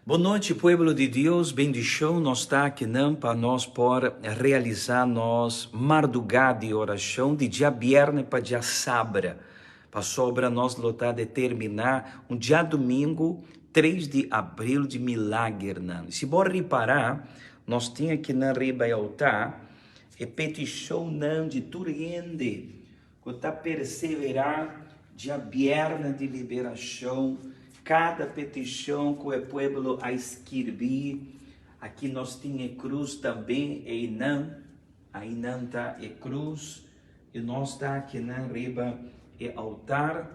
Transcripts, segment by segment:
Bon nochi pueblo di Dios, bendicion nos ta akinan pa nos por realisa nos marduga di oracion di djabierne pa djasabra, pasobra nos lo ta determina un djadumingu tres di abril di milagernan. Si bo ripara nos tin akinan riba e altar e peticionnan di tur hende Ku ta perseverá djabièrnè di liberashon, kada petishon ku e pueblo a skirbí. Aki nos tin e krus tambe, einan, ainan ta e krus, i nos ta akinan riba e altar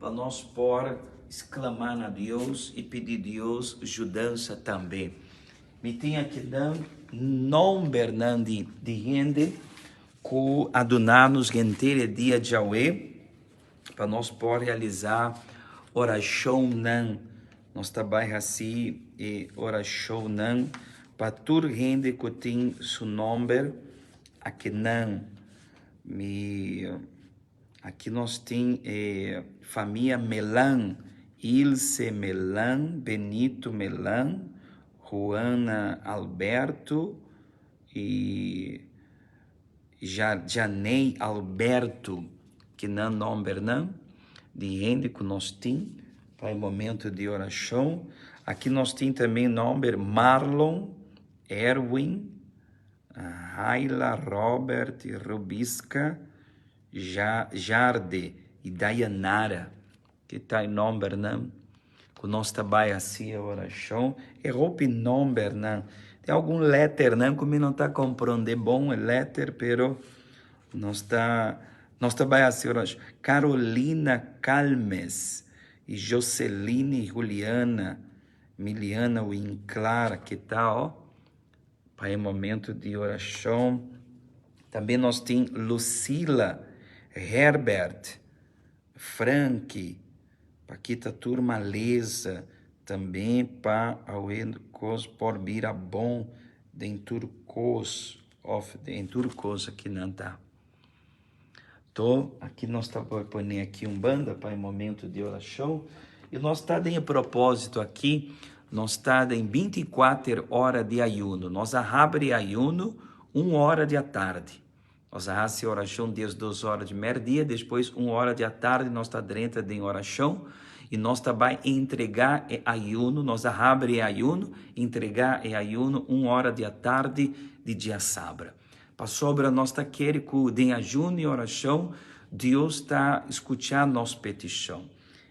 pa nos por sklamá na Dios i pidi Dios judansa tambe. Mi tin akinan nòmbernan di hende Ku a duna nos henter e dia djawe pa nos por realisá orashonnan. Nos ta bai hasi e orashonnan pa tur hende ku tin su nòmber akinan. Mi aki nos tin e famia Melan, Ilse Melan, Benito Melan, Juana Alberto, I Janey Alberto, ki nan nombernan di hende ku nos tin pa e momento di orashon. Aki nos tin tambe nomber Marlon, Erwin, Haila, Robert, Robisca, Jarde i Dayanara. Ki ta e nombernan ku nos ta bai hasi e orashon? E hopi nombernan. Tin algun letternan ku mi no ta komprondé bon e letter, pero nos ta nos ta bai hasi orashon. Carolina Calmes i Joseline Juliana, Miliana Winklar, ki ta o pa e momento di orashon. Tambe nos tin Lucila Herbert. Frank, pa kita tur malesa, tambe pa awe kos por bira bon den tur kos of den tur cosa ki nan ta. To, aki nos ta por pone aki un banda pa e momento di orashon i nos ta den e proposito aki, nos ta den 24 ora di ayuno. Nos a habri ayuno un ora di atardi. Nos a hasi orashon diesdos ora di mèrdia, despues un ora di atardi nos ta drenta den orashon i nos ta bai entregá e ayuno, nos a habri e ayuno, entregá e ayuno un ora di atardi di diasabra. Pasobra nos ta kere ku den ayuno i orashon Dios ta skuchá nos petishon.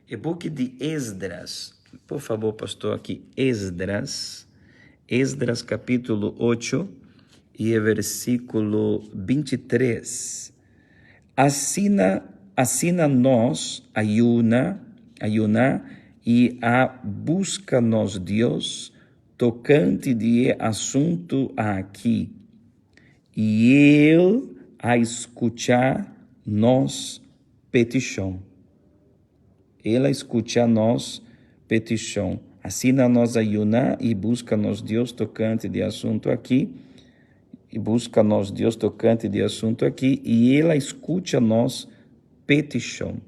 E buki di Esdras, por fabor pastor aki Esdras, Esdras capítulo 8 y e versículo 23. Asina, asina nos ayuna, ayuna y a busca nos Dios tocante di e asunto aki, y El a escucha nos petishon. El a skucha nos petishon. Asina nos a yuna i buska nos Dios tokante di e asuntu aki, i buska nos Dios tokante di e asuntu aki, i El a skucha nos petishon.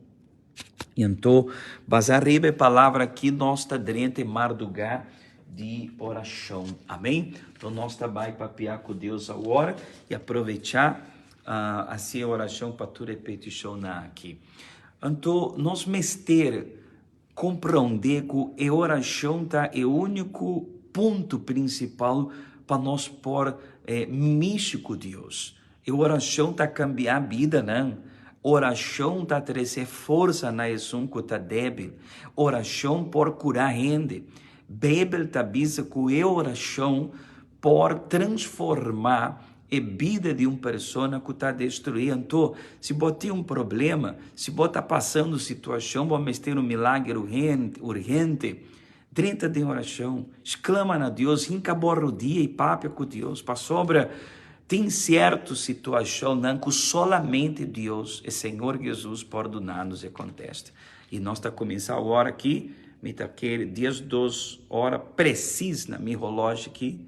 I anto, basá riba e palabra aki, nos ta drenta e mardugá di orashon. Amén? Anto nos ta bai papia ku Dios awor i aprovechá Hasi e orashon pa tur e petishonnan aki. Anto nos mester komprondé ku e orashon ta e úniko punto prinsipal pa nos por mishi ku Dios. E orashon ta kambiá bidanan. Orashon ta trese forsa na esun ku ta débil. Orashon por kurá hende. Beibel ta bisa ku e orashon por transformá e bida di un persona ku ta destruí. Anto, si bo tin un problema, si bo ta pasando situashon, bo mester un milager urgente, drenta den orashon, sklama na Dios, hinka bo rodia i papia ku Dios, pasobra tin sierto situashonnan ku solamente Dios, e Señor Jesus, por duna nos e kontesta. I nos ta kuminsá awor aki, mi ta kere 12 ora presis na mi holoshi aki,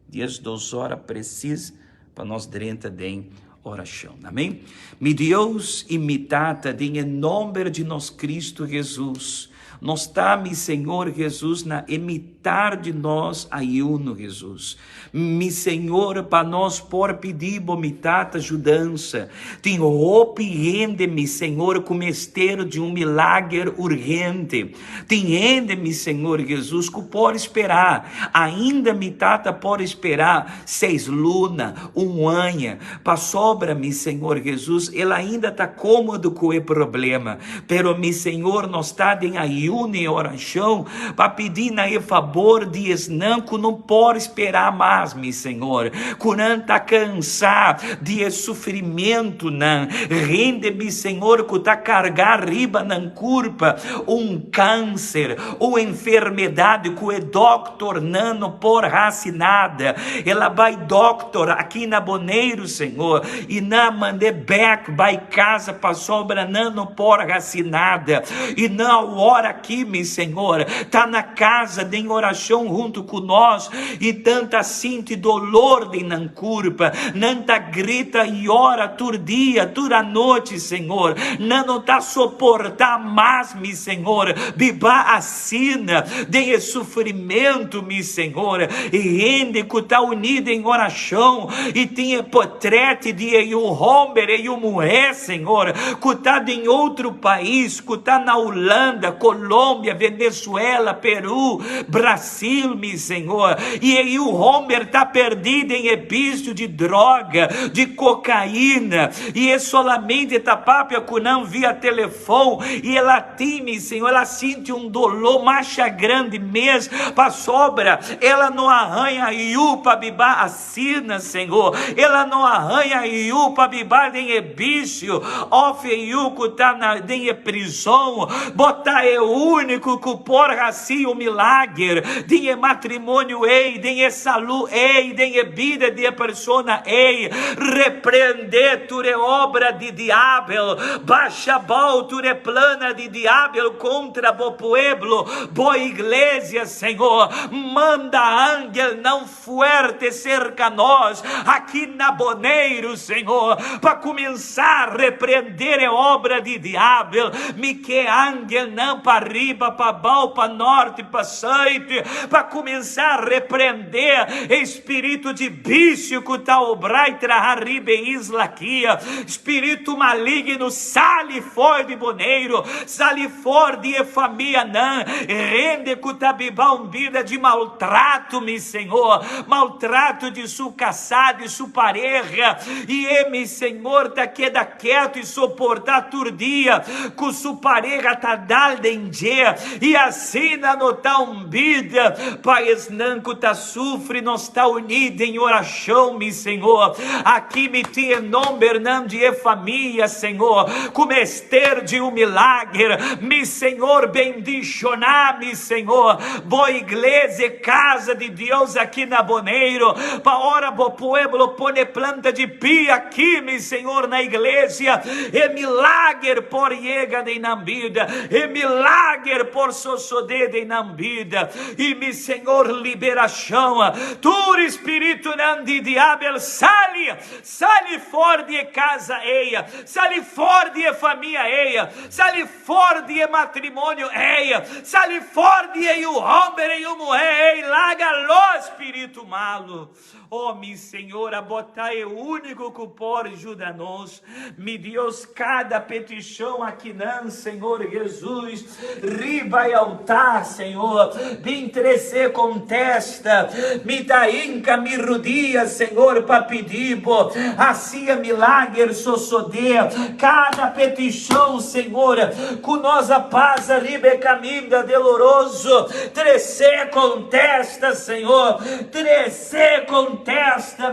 12 ora presis pa nos drenta den orashon. Amen. Mi Dios i mi Tata, den e nomber di nos Cristo Jesus, Nos ta, mi Señor Jesus, na e mitar di nos ayuno, Jesus. Mi Señor, pa nos por pidi Bo, mi Tata, judansa. Tin hopi hende, mi Señor, cu mester di un milager urgente. Tin hende, mi Señor Jesus, cu por spera. Ainda, mi Tata, por spera seis luna, un aña, pasobra, mi Señor Jesus, el ainda ta cómodo cu e problema. Pero, mi Señor, nos ta den ayuno y oracion pa pidi na e fabor di esnan cu no por spera mas, mi Señor, cu nan ta cansa di e sufrimentonan. Hende, mi Señor, cu ta carga riba nan curpa un cáncer, un enfermedad cu e doctornan no por haci nada. El a bay doctor aki na Boneiru, Señor, y nan a mand'é bek bay casa pasobra nan no por haci nada. Y nan awor aki, mi Señor, ta na casa den oracion hunto cu nos y tan ta sinti dolor den nan curpa, nan ta grita y yora tur dia, tur anochi, Señor. Nan no ta soporta mas, mi Señor, biba asina den e sufrimentu, mi Señor. E hende cu ta uni den oracion y tin e potret di e yu homber, e yu muher, Señor, cu ta den otro pais, cu ta na Hulanda, Colombia, Venezuela, Peru, Brasil, mi Señor, y e yu homber ta perdi den e bicio di droga, di cocaína, y e solamente ta papia cu nan via telefon, y el a tin, mi Señor, el a sinti un dolor masha grandi mes, pasobra el a no a haña yu pa biba asina, Señor, el a no a haña yu pa biba den e bicio, of e yu cu ta na den e prizon. Bo ta e unico cu por haci un milager den e matrimonio ey, den e salu ey, den e bida di e persona ey. Reprende tur e obra di diabel, basha abao tur e plana di diabel contra bo pueblo, bo iglesia, Señor. Manda angelnan fuerte cerca nos aki na Boneiru, Señor, pa cuminsa reprender e obra di diabel. Mi ke angelnan pa riba, pa abao, pa norte, pa suit, pa cuminsa reprende e spirito di bicio cu ta obra y traha riba e isla aki. Spirito maligno, sali for di Boneiru, sali for di e famianan, hende cu ta biba un bida di maltrato, mi Señor, maltrato di su casá, di su pareha, y e, mi Señor, ta keda keto y soporta tur dia cu su pareha ta dal den dje, y asina no ta un bida pa esnan cu ta sufri. Nos ta uní den oracion, mi Señor. Aki mi tin e nombernan di e famia, Señor, cu mester di un milager. Mi Señor, bendiciona, mi Señor, bo iglesia, e casa di Dios aki na Boneiru, pa ora bo pueblo pone planta di pia aki, mi Señor, na iglesia, e milager por yega den nan bida, e milager por sosode den nan bida. I mi Señor, liberacion, tur spiritunan di diabel sali, sali for di e casa ei, sali for di e famia ei, sali for di e matrimonio ei, sali for di e yu homber e yu muher ei, laga lo spiritu malu. Oh, mi Señor, abo ta e único cu por juda nos. Mi Dios, cada peticion akinan, Señor Jesus, riba e altar, Señor, bin trece contesta. Mi ta hinca mi rudia, Señor, pa pidi Bo, haci e milager sosode. Cada peticion, Señor, cu nos a pasa riba e caminda doloroso, trece contesta, Señor, trece contesta,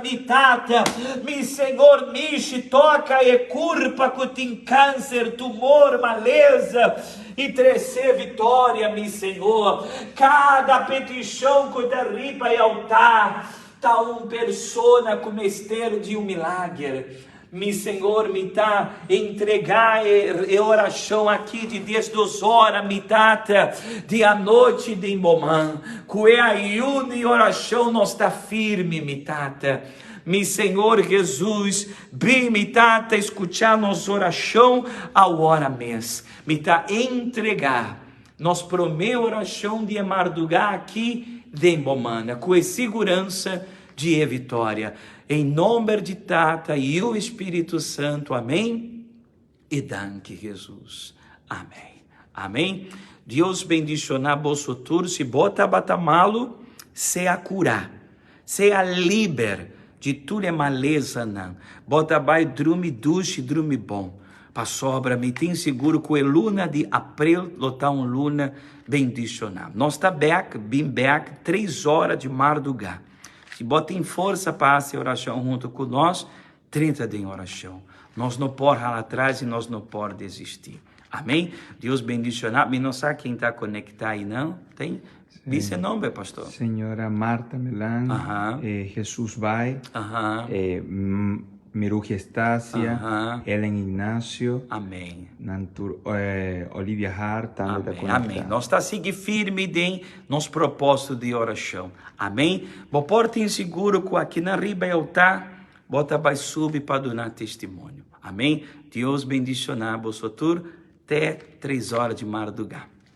mi Tata, mi Señor, mishi, toca e curpa cu tin cáncer, tumor, maleza, y trece victoria, mi Señor. Cada peticion cu ta riba e altar, ta un persona cu mester di un milager. Mi Señor, mi ta entrega e oracion aki di 12 ora, mi Tata, di anochi den bo man. Cu e ayuno y oracion nos ta firme, mi Tata. Mi Señor Jesus, bin, mi Tata, scucha nos oracion awor mes. Mi ta entrega. Nos promé orashon di e mardugá aki den bo man, ku e siguransa di e vitória. Em nòmber di Tata, Yu i Spiritu Santu. Amèn. I danki Hesus. Amèn. Amèn. Dios bendishoná boso tur. Si bo tabata malu, sea kurá. Sea liber di tur e malesanan. Bo ta bai drumi dushi, drumi bon. Pasobra mi tin sigur ku e luna di aprel lo ta un luna bendishoná. Nos ta bèk, bin bèk, tres ora di mardugá. Si bo tin forsa pa hasi orashon huntu ku nos, drenta den orashon. Nos no por hala atras i nos no por desistí. Amén. Dios bendishoná. Mi no sa ken ta konektá einan. Tin? Bisa e nomber, pastor. Señora Marta Melan, Jesus Bai, Mirugi Estacia, Helen Ignacio, Amén. Nan tur, Olivia Hart tambe ta konektá. Amén. Nos ta sigui firme den nos propósito di orashon. Amén. Bo por tin sigur ku akinan riba e altar bo ta bai subi pa duna testimonio. Amén. Dios bendishoná boso tur te tres ora di mardugá.